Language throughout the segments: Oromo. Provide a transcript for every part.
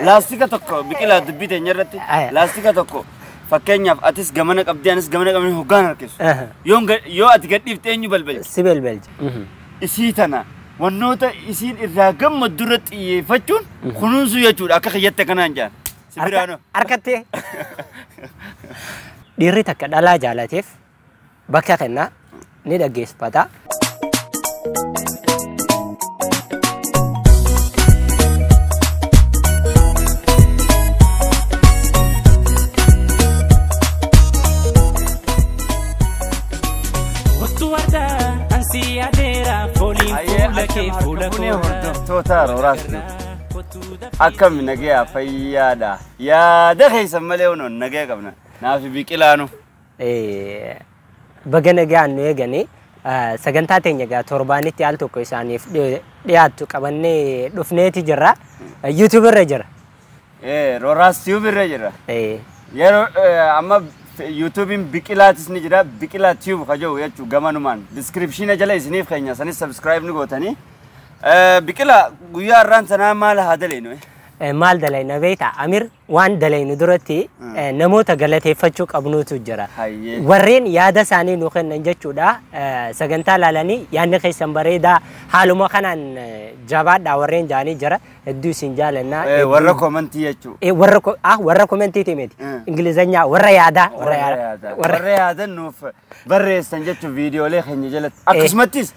Laastika tokko Biqilaa dubbii teenya irratti laastika tokko fakkeenyaaf atis gamana qabdee anis gamana qabnee hoggaan harkisu. Yoo ati gadhiifte eenyu balbalcha? Si balbalcha. Isii tana wannoota isiin irraa gammaddu irratti xiyyeeffachuun kunuunsuu jechuudha akka kiyyatte kanaan jaan. Si biraanoo. Harkattee. Dhiirri takka dhalaa jaalateef bakka kennaa ni dhaggeeffata. Hordoftoota Rooraas akkam nagayaa fayyaadha. Yaada keessan malee hono nagaya qabna. Naafi Biqilaanu. Baga nagaan nu eeganii sagantaa teenya egaa torbaanitti al tokko isaaniif dhiyaattu qabannee dhufneeti jirra. YouTube irra jira. Rooraas Tube irra jira. Yeroo amma YouTubein Biqilaatis ni jira. Biqilaa Tube ka jedhu jechuu gamanumaan. Description jala isiniif keenya sanis subscribe ni gootanii. Biqilaa guyyaa har'aan sanaa maal haa daleynu? Maal dalayna beektaa? Amir waan dalaynu duratti namoota galateeffachuu qabnuutu jira. Warreen yaada isaanii nu kennan jechuudha. Sagantaa laalanii yaadni keessan bareedaa haaluma kanaan jabaadhaa warreen jaanii jira. Hedduu isin jaalannaa. Warra komentii jechuudha. Warra komentiiti miti. Ingilizanyaa warra yaadaa. Warra yaadan nuuf barreessan jechuun viidiyoolee keenya jalatti. Akkasumattis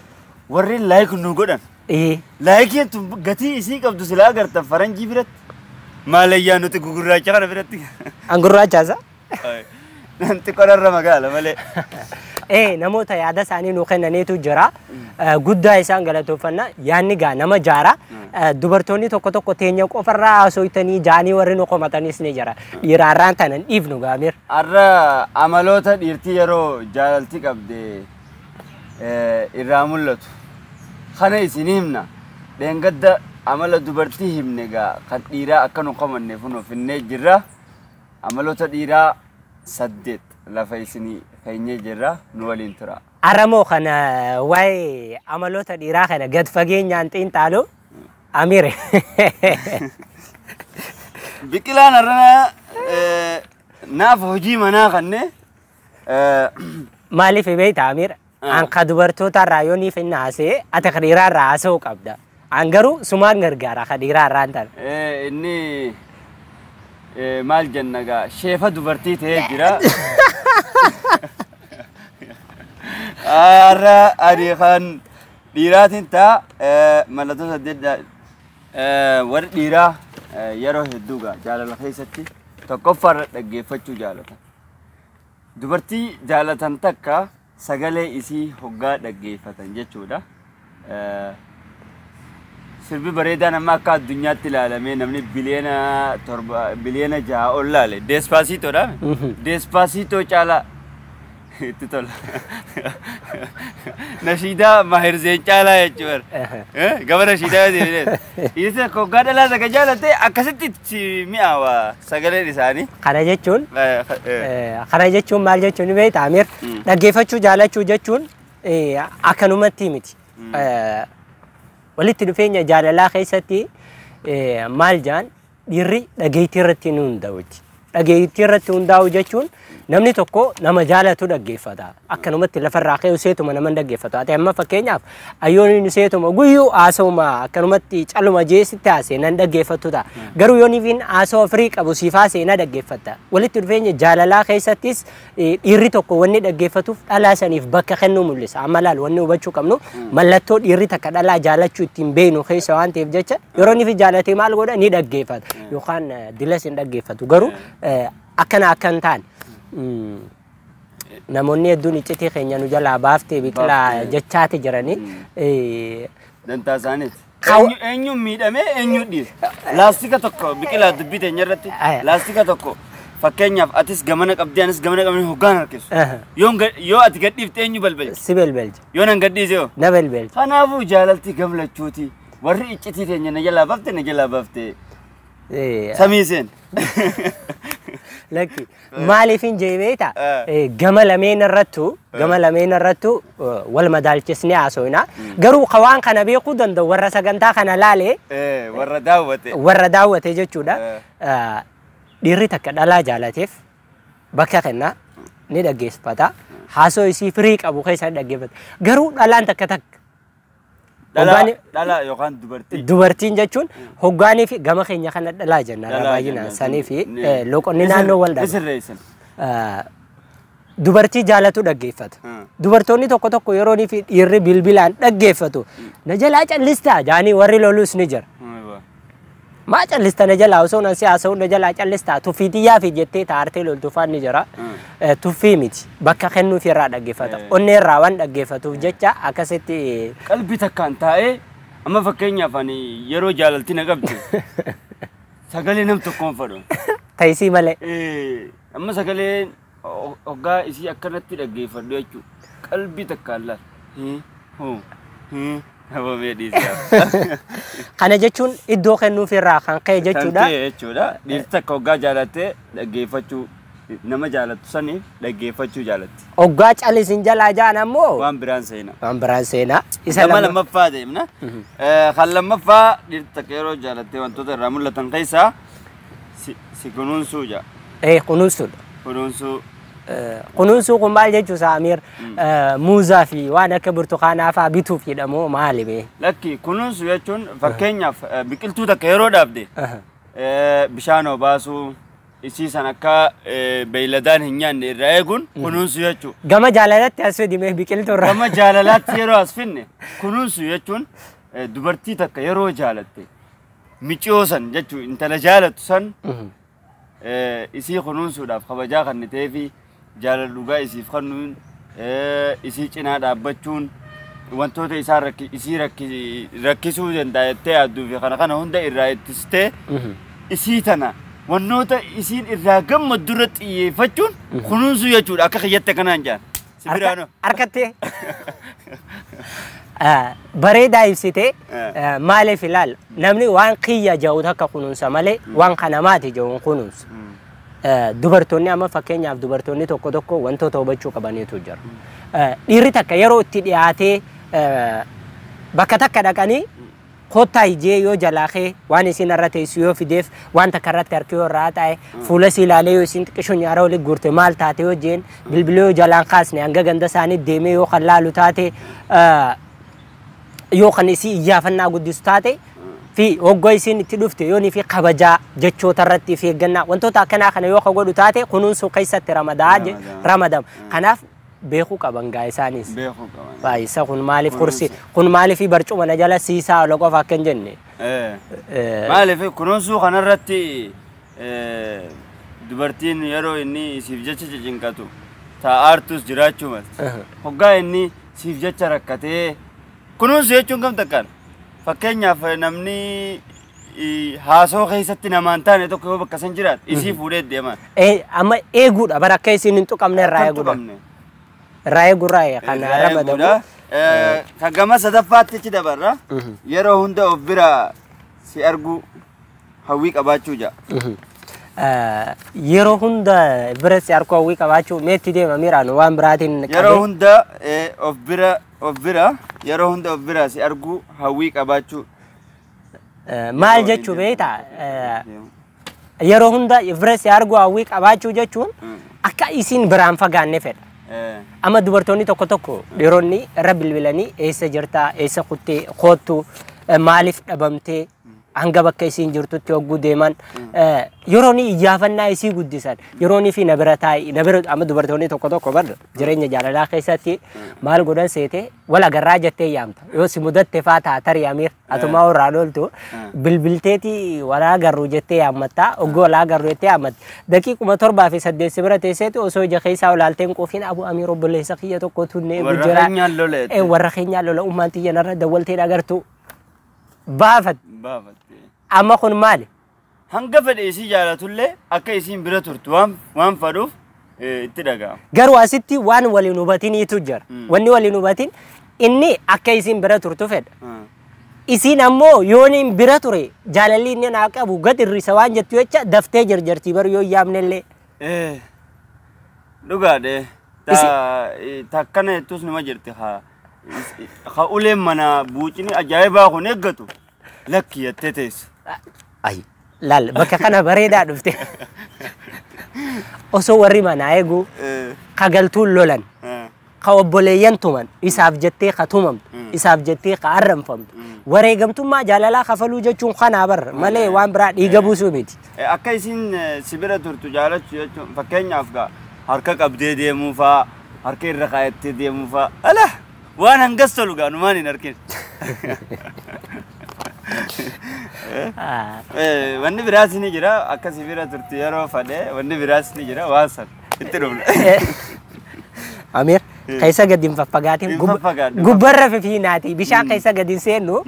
warreen like nu godhan. Laayikiin tun gatii isii qabdu silaa agartan faranjii biratti. Maalayyaa nuti gugurraacha kana biratti. An gurraachaasa? Namti qorarra magaala malee. Namoota yaada isaanii nuu kennaniitu jira. Guddaa isaan galatooffanna. Yaadni gaa nama jaara. Dubartoonni tokko tokko teenya qofarraa haasoytanii jaanii warri nu komatanis ni jira. Dhiiraarraan tanan dhiifnu gaamir. Har'a amaloota dhiirtii yeroo jaalalti qabde irraa mul'atu. Kana isin himna. Dheengadda amala dubartii himne gaa kan dhiiraa akka nu qomanne funuuf finnee jirra. Amaloota dhiiraa 8 lafa isinii keenyee jirra nu waliin tura. Aramoo kana waa'ee amaloota dhiiraa kana gad fageenyaan xiinxaalu Amire. Biqilaan har'a naaf hojii manaa kanne. Maaliif beektaa Amir? An ka dubartoota irraa yoo niif inni haasa'e ati ka dhiiraa irraa haasa'uu qabda. An garuu sumaan gargaara ka dhiiraa irraa hin taane. Inni maal jenna gaa sheefa dubartii ta'ee jira. Har'a ani kan dhiiraatiin ta'a mallattoo 8 warri dhiiraa yeroo hedduu gaa jaalala keessatti tokkoffaarra dhaggeeffachuu jaalatan. Dubartii jaalatan takka sagalee isii hoggaa dhaggeeffatan jechuudha. Sirbi bareedaan amma akka addunyaatti ilaalamee namni biliyoona 7 biliyoona 6 ol laale. Despacitoodha. Despacito caalaa itti tola. Nashiidaa Maahir Zeen caalaa jechuudha. Gama nashiidaa deemnee. Isa hoggaa dhalaa takka jaalatte akkasitti itti mi'aawa sagaleen isaanii. Kana jechuun kana jechuun maal jechuun beektaa Amir? Dhaggeeffachuu jaalachuu jechuun akkanumatti miti. Walitti dhufeenya jaalalaa keessatti maal jaan dhiirri dhageettii irratti ni hundaa'uti. Dhageettii irratti hundaa'u jechuun namni tokko nama jaalatu dhaggeeffata. Akkanumatti lafarraa ka'ee seetuma nama dhaggeeffatu. Ati amma fakkeenyaaf ayyoon inni seetuma guyyuu haasawuma akkanumatti caluma jeesitti haasee nan dhaggeeffattu ta'a. Garuu yoon ifin haasawa firii qabu siif haasee na dhaggeeffatta. Walitti dhufeenya jaalalaa keessattis dhiirri tokko wanni dhaggeeffatuuf dhalaa saniif bakka kennuu mul'isa. Amma laal wanni hubachuu qabnu mallattoo dhiirri takka dhalaa jaalachuu ittiin beeknu keessa waan ta'eef jecha yeroo inni jaalatee maal godha ni dhaggeeffata. Yookaan dilas hin dhaggeeffatu. Garuu akkana akka hin taane namoonni hedduun iccitii keenya nu jalaa baaftee Biqilaa jechaati jiranii. Dantaa isaaniiti. Eenyuun miidhamee eenyuun dhiise? Laastika tokko Biqilaa dubbii teenya irratti laastika tokko fakkeenyaaf atis gamana qabdee anis gamana qabnee hoggaan harkisu. Yoo ati gadhiifte eenyu balbalcha? Si balbalcha. Yoo nan gadhiise hoo? Na balbalcha. Kanaafuu jaalalti gamlachuuti. Warri iccitii teenya na jalaa baafte na jalaa baafte. Samii seen. Lakki, maaliif hin jee beektaa? Gama lameen irrattu wal madaalchisnee haasofna. Garuu waan kana beekuu danda'u warra sagantaa kana laalee warra daawwate. Warra daawwate jechuudha. Dhiirri takka dhalaa jaalateef bakka kennaa ni dhaggeeffata. Haasoo isii firii qabu keessa ni dhaggeeffata. Garuu dhalaan takka takka Dhala yookaan dubartii. Dubartiin jechuun hoggaanii fi gama keenya kana dhalaa jenna baay'inaan sanii fi loqonni naannoo wal dhabu. Sirreessan. Dubartii jaalatu dhaggeeffata. Dubartoonni tokko tokko yeroo fi dhiirri bilbilaan dhaggeeffatu na jalaa callistaa jaanii warri lolus ni jira. Maa callista na jalaa osoo nan si haasa'u na jalaa callistaa tuffii xiyyaa fi jettee taartee loltuufaan ni jira. Tuffii miti bakka kennuuf irraa dhaggeeffata. Onnee irraa waan dhaggeeffatuuf jecha akkasitti. Qalbii takkaan taa'ee amma fakkeenyaaf ani yeroo jaalalti na qabdu sagalee nam tokkoon fadhu. Ta'isii malee. Amma sagalee hoggaa isii akkanatti dhaggeeffadhu jechuudha. Qalbii takkaan laal. Kana jechuun iddoo kennuuf irraa kan ka'e jechuudha. Kan ka'e jechuudha. Dhiirti takka hoggaa jaalattee dhaggeeffachuu nama jaalattu saniif dhaggeeffachuu jaalatti. Hoggaa calisin jalaa ja'an ammoo. Waan biraan seenaa. Waan biraan seenaa. Isa lammaffaa deemna. Kan lammaffaa dhiirti takka yeroo jaalattee wantoota irraa mul'atan keessaa si kunuunsuu ja'a. Kunuunsuudha. Kunuunsuu. Kunuunsuu kun maal jechuusaa Amiir? Muuzaa fi waan akka burtukaanaa fa'aa bituuf jedhamu maali bee? Lakki kunuunsuu jechuun fakkeenyaaf biqiltuu takka yeroo dhaabde bishaan obaasuu isii san akka beeyladaan hin nyaanne irraa eeguun kunuunsuu jechuudha. Gama jaalalatti as fidime biqiltuu irraa. Gama jaalalaatti yeroo as finne kunuunsuu jechuun dubartii takka yeroo jaalatte miciyoo san jechuun intala jaalattu san isii kunuunsuudhaaf kabajaa kennitee fi jaalala dhugaa isiif kennuun isii cinaa dhaabbachuun wantoota isaa isii rakkisuu danda'a jettee yaadduu fi kana kana hunda irraa ittistee isii tana wantoota isiin irraa gammaddu irra xiyyeeffachuun kunuunsuu jechuudha akka kiyyatte kanaan jaan. Harkattee bareedaa ibsitee maaliif ilaal namni waan kiyya jedhu takka kunuunsa malee waan kanamaati jedhu kunuunsa. Dubartoonni amma fakkeenyaaf dubartoonni tokko tokko wantoota hubachuu qabaniitu jira. Dhiirri takka yeroo itti dhiyaatee bakka takka dhaqanii kottaa ijee yoo jalaa kee waan isin irra teessu yoo fideef waan takka irratti harki yoo irraa taa'e fuula si ilaalee yoo isin xiqqisho nyaara walitti guurte maal taate yoo jeen bilbilee yoo jalaan kaasne hanga ganda isaanii deemee yoo kan laalu taate yoo kan isii iyyaafannaa guddisu taate fi hoggoo isiin itti dhufte yoo fi kabajaa jechoota irratti fi eeggannaa wantoota akkanaa kana yoo ka godhu taate kunuunsuu keessatti ramadama. Kanaaf beekuu qaban gaa isaanis. Beekuu qaban. Baay'isa kun maaliif kursi kun maaliif barcuma na jala siisaa ol qofa akka hin jenne. Maaliif kunuunsuu kanarratti dubartiin yeroo inni siif jecha cinqatu taa'aartus jiraachuu malti. Hoggaa inni siif jecha rakkatee kunuunsuu jechuun kam takkaan fakkeenyaaf namni haasoo keessatti namaan taane tokko yoo bakka san jiraate isii fuudhee deema. Amma eeguudha bara akka isiin hin tuqamne irraa eeguudha. Irraa eeguurraa kan ramadamu. Kan gama sadaffaatti achi dabarra yeroo hunda of bira si argu hawwii qabaachuu ja'a. Yeroo hunda bira si argu hawwii qabaachuu meetti deema miiraan waan biraatiin qabee. Yeroo hunda of bira yeroo hunda of bira si argu hawwii qabaachuu. Maal jechuu beektaa? Yeroo hunda bira si argu hawwii qabaachuu jechuun akka isiin biraan fagaanne fedha. Amma dubartoonni tokko tokko dhiironni irra bilbilanii eessa jirtaa eessa kuttee koottu maaliif dhabamtee hanga bakka isiin jirtutti hogguu deeman yeroo ni iyyaafannaa isii guddisan yeroo ni fi na bira taa'i na bira amma dubartoonni tokko tokko bar jireenya jaalalaa keessatti maal godhan seete wal agarraa jettee yaamta yoo si mudatte faa taa tarii Amiir atumaa irraa loltu bilbilteeti wal agarru jettee yaammatta hogguu wal agarru jettee yaammatta daqiiquma 7 fi 8 si bira teesseeti osoo ija keessaa olaalteen quufiin abu Amiir obboleessa kiyya tokko tunnee warra keenyaan lola warra keenyaan lola ummaan tiyya narra dawwalteen agartu baafat Amma kun maali? Hanga fedhe isii jaalatullee akka isiin bira turtu waan fadhuuf itti dhaga'ama. Garuu asitti waan waliin hubatiniitu jira. Wanni waliin hubatin inni akka isiin bira turtu fedha. Isiin ammoo yoon hin bira ture jaalalli inni naa qabu gad hir'isa waan jettu jecha daftee jarjartii baru yoo yaamnellee. Dhugaadhe. Takkana jettus nima jirti haa. Haa uleen mana buucini ajaa'ibaa kun eeggatu lakki jettee teessu. Ay, laal bakka kana bareedaa dhufte. Osoo warri manaa eegu ka galtuun lolan, ka obboleeyyan tuman, isaaf jettee ka tumamtu, isaaf jettee ka arramfamtu. Wareegamtummaa jaalalaa kafaluu jechuun kanaa bar malee waan biraa dhiiga buusuu miti. Akka isin si bira turtu jaalachuu jechuun fakkeenyaaf gaa harka qabdee deemuu faa, harka irra kaayattee deemuu faa, ala waan hangas tolu gaa numaan hin argin. Wanni biraas ni jira, akka si bira turtu yeroo fadhe wanni biraas ni jira, waan san itti dhufna. Amir, keessa gadi hin faffagaatin, gubbarra fifiinaati bishaan keessa gadi hin seennu.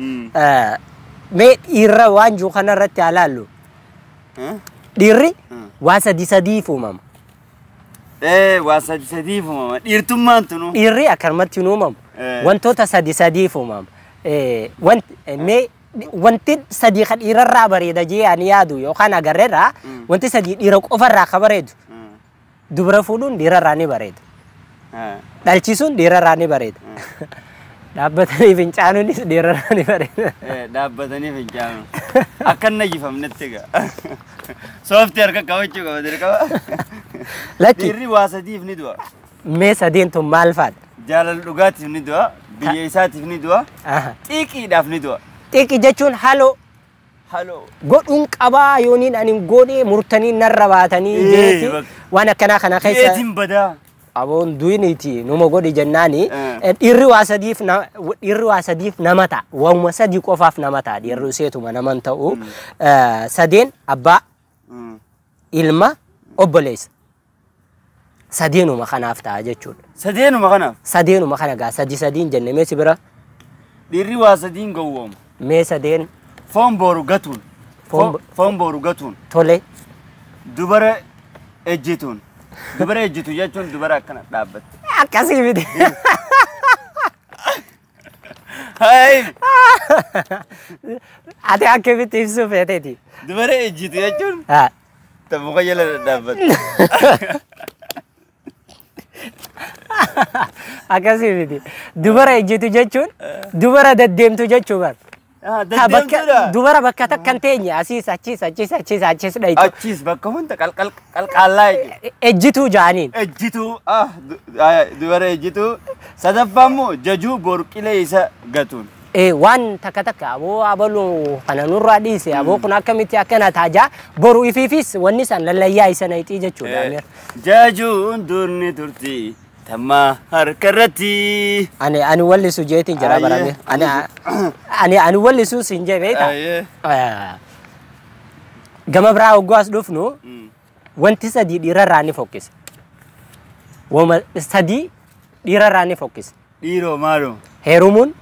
Mee dhiirra waan jiru kanarratti haa laallu. Dhiirri waan sadi sadiif uumama. Waa sadi sadiif uumama. Dhiirtummaan tunu. Dhiirri akkanumatti hin uumamu. Wantoota sadi sadiif uumama. Mee wanti sadii kan dhiirarraa bareeda jee ani yaadu yookaan agarreerraa, wanti sadii dhiira qofarraa ka bareedu. Dubara fuudhuun dhiirarraa ni bareeda. Dhalchisuun dhiirarraa ni bareeda. Dhaabbatanii fincaanuunis dhiirarraa ni bareeda. Dhaabbatanii fincaanuun. Akka hin najjifamnetti egaa. Sooftii harka qabachuu qaba dirqama. Lakki. Dhiirri waa sadiif ni du'a. Mee sadiin tun maal faadha? Jaalala dhugaatiif ni du'a. Biyya isaatiif ni du'a. Xiiqiidhaaf ni du'a. Xiiqii jechuun haloo. Haloo. Godhuun qabaa yooniin ani godhee murtanii narra baatanii jeeti waan akkanaa kana keessa. Jeetiin badaa. Aboon duwiniiti numa godhi jennaani dhiirri waa sadiif dhiirri waa sadiif nama ta'a. Waanuma sadii qofaaf nama ta'a, dhiirri seetuma naman ta'u. Sadeen abbaa, ilma, obboleessa. Sadeenuma kanaaf ta'a jechuudha. Sadeenuma kanaaf? Sadeenuma kana gaa sadi sadiin jenne mee si bira. Dhiirri waa sadiin gowwooma. Mee sadeen. Foon booru gatuun. Foon booru gatuun. Tole. Dubara ejjituun. Dubara ejjitu jechuun dubara akkana dhaabbatte. Akkasii miti. Hayi! Ati akkamitti ibsuu feeteeti? Dubara ejjitu jechuun ta muka jala dhaabbatte. Akkasii miti. Dubara ejjitu jechuun dubara deddeemtu jechuu bar. Deddeemtuudha. Dubara bakka takka hin teenye asiis achiis achiis achiis achiis dhayitu. Achiis bakka hunda qalqaallaa jechuudha. Ejjituu jaaniin. Ejjituu, dubara ejjituu. Sadaffaa immoo jajuu boru qilee isa gatuun. Waan takka takka aboo abaluu kana nurraa dhiise, aboo kun akkamitti akkana taajaa boru ifiifis wanni san lallayyaa isa nayixii jechuudha. Jajuun durni turti tamma harka irratti. Ani wallisu jeetiin jira barame. Ani wallisuu siin jee beektaa. Gama biraa hogguu as dhufnu wanti sadii dhiirarraa ni fokkisa. Wama sadii dhiirarraa ni fokkisa. Dhiiroo maaloo? Heerumuun.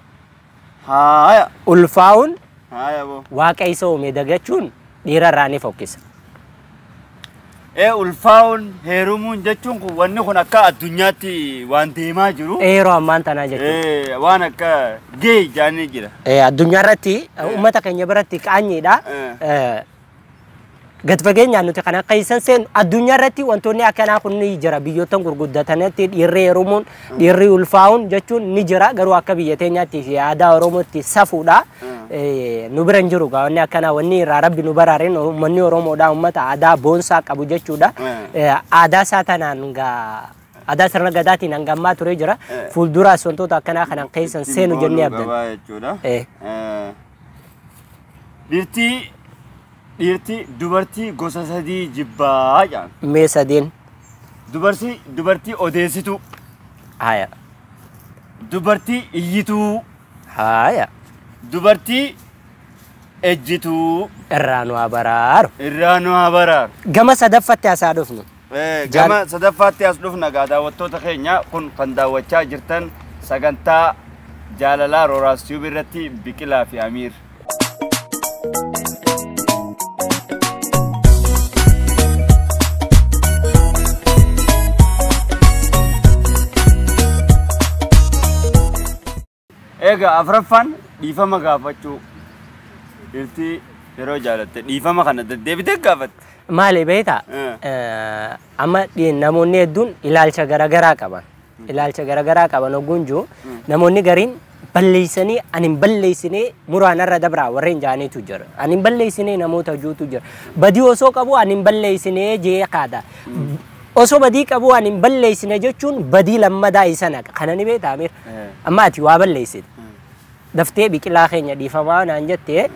Haaya. Ulfaa'uun. Haaya boo. Waaqa isa uume dagachuun dhiirarraa ni fokkisa. Ulfaa'uun heerumuun jechuun kun wanni kun akka addunyaatti waan deemaa jiru. Yeroo ammaan tanaa jechuudha. Waan akka gee jaanii jira. Addunyaa irratti uummata keenya biratti qaanyiidha. Gad fageenyaan nuti kana keessan seenu addunyaa irratti wantoonni akkanaa kun ni jira, biyyoottan gurguddatanitti dhiirri heerumuun dhiirri ulfaa'uun jechuun ni jira, garuu akka biyya teenyaatti fi aadaa Oromootti safuudha. Nu bira hin jiru wanni akkanaa, wanni irraa rabbi nu baraareen uummanni Oromoodha uummata aadaa boonsaa qabu jechuudha. Aadaa isaa tanaan gaa aadaa sirna gadaatiin hangammaa ture jira. Fuulduraas wantoota akkanaa kanaan keessan seenu jennee abdanna. Dhiirti dubartii gosa sadii jibbaa jedhan. Mee sadeen? Dubartii odeessituu. Haaya. Dubartii iyyituu. Haaya. Dubartii ejjituu. Irraa nu haa baraaru. Irraa nu haa baraaru. Gama sadaffaatti as haa dhufnu. Gama sadaffaatti as dhufna gaa daawwattoota keenya kun kan daawwachaa jirtan sagantaa jaalalaa Rooraas Tiyuub irratti Biqilaa fi Amiir. Egaa afraffaan dhiifama gaafachuu. Dhiirti Yeroo jaalatte dhiifama kana deddeebitee gaafatte. Maali beektaa? Amma namoonni hedduun ilaalcha garaagaraa qaban. Ilaalcha garaagaraa qaban ogguun jiru namoonni gariin balleessanii ani hin balleessinee muraanarra dabraa warreen jaaniitu jira. Ani hin balleessinee namoota juutu jira. Badii osoo qabu ani hin balleessinee jee kaata. Osoo badii qabu ani hin balleessine jechuun badii lammadaa isa naqa. Kana ni beektaa Amir? Amma ati waa balleessite. Daftee biqilaa keenya dhiifamaa naan jettee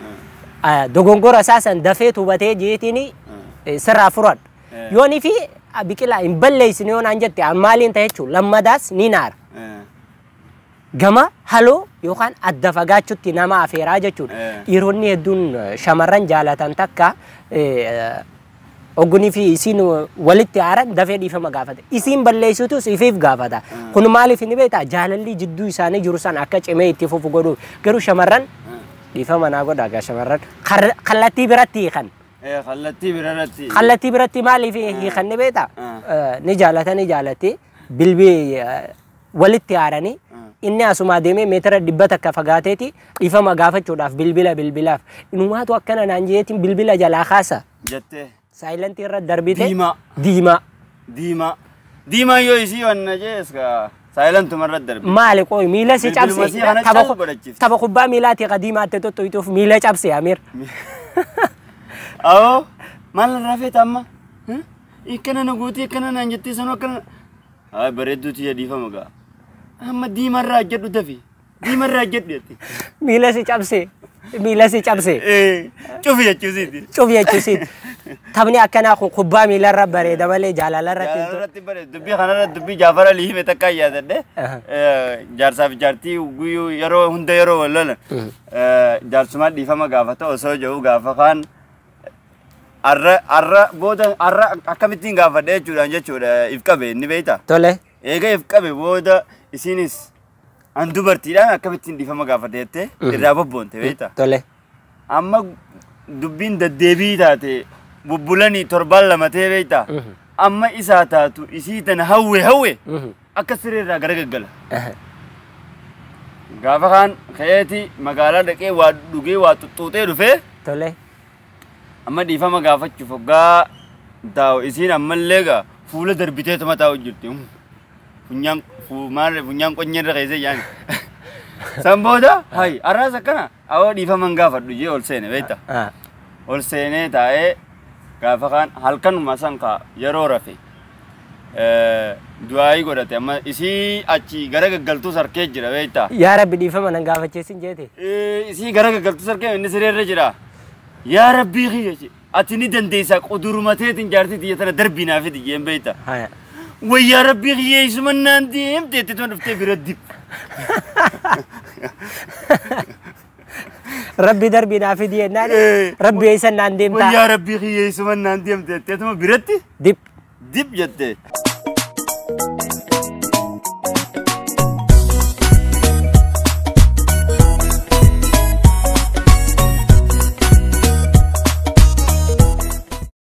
dogongora isaa san dafee hubatee jeetiin sirraa furadha. Yoonii fi biqilaa hin balleessine yoo naan jette maaliin ta'e jechuun lammadaas ni naara. Gama haloo yookaan adda fagaachutti nama afeeraa jechuudha. Dhiironni hedduun shamarran jaalatan takka oggunii fi isiin walitti aaran dafee dhiifama gaafata. Isiin balleessitus ifiif gaafata. Kun maaliif ni beektaa? Jaalalli jidduu isaanii jiru san akka cimee itti fufu godhuuf. Garuu shamarran dhiifama naa godha egaa shamarran kallattii biratti hiikan. Kallattii birarratti. Kallattii biratti maaliif hiikan ni beektaa? Ni jaalata ni jaalatti bilbii walitti aaranii inni asumaa deemee meetira 100 fagaateeti dhiifama gaafachuudhaaf bilbila bilbilaaf. Inumaatu akkana naan jeetiin bilbila jalaa kaasa. Jettee. Saayilantii irra darbite. Diimaa. Diimaa. Diimaa. Diimaa yoo isii wanna jees kaa saayilantuma irra darbe. Maali qoy miila si Bilbiluma cabse. sii kana cal godhachiifte. Tapha kubbaa miilaatii qadiimaatti tuttuqxuuf miila cabse Amir. Awoo maal irraa feeta amma? Ikkana na guutii akkana naan jettee sanuu akkana. Haa bareedduuti yaa dhiifama gaa. Amma diimarraa jedhu dafi. Diimarraa jedhu jetti. Miila si cabse. Miila si cabse. Cufi jechuusiiti. Cufi jechuusiiti. Taphni akkanaa kun kubbaa miilarra bareeda malee jaalalarratti hin tolu. Jaalarratti bareeda. Dubbii kanarra dubbii Jaafar Alii hime takka yaadadhe. Jaarsaaf jaartii guyyuu yeroo hunda yeroo wal lolan. Jaarsumaan dhiifama gaafata osoo jiru gaafa kaan arra booda arra akkamittiin gaafadhe jechuudhaan jechuudha if qabe inni beektaa. Tole. Eega if qabe booda isiinis an dubartiidhaan akkamittiin dhiifama gaafadhe jettee irraa bobboonte beektaa. Tole. Amma dubbiin deddeebii taate bubbulanii torbaan lama ta'e beektaa. Amma isaa taatu isii tana hawwe hawwe akka sireerraa gara gaggala. Gaafa kaan ka'eeti magaalaa dhaqee waa dhugee waa xuxuuxee dhufee Tole. amma dhiifama gaafachuuf hoggaa taa'u isiin ammallee gaa fuula darbiteetuma taa'u jirti. Funyaan funyaan qonyeerra keessee yaani. San booda hayi arraas akkana awoo dhiifama hin gaafadhu jee ol seene beektaa. Ol seenee taa'ee gaafa kaan halkanuma san kaa yeroo rafe du'aayii godhate amma isii achi gara gaggaltuu sarkee jira beektaa. Yaa Rabbi dhiifama nan gaafachiisin jeete. Isii gara gaggaltuu sarkee inni sireerra jira. Yaa Rabbii kiyya ati ni dandeessaa qudurumateetiin jaartii tiyya tana darbii naa fidi jeen beektaa. Wayyaa Rabbii kiyya isuma naan deemte jettee dhuftee bira dib. Rabbi darbii naa fidi jennaan Rabbi eessa naan deemtaa. Wayyaa Rabbii kiyya isuma naan deemte jettee biratti Dib. Dib jette.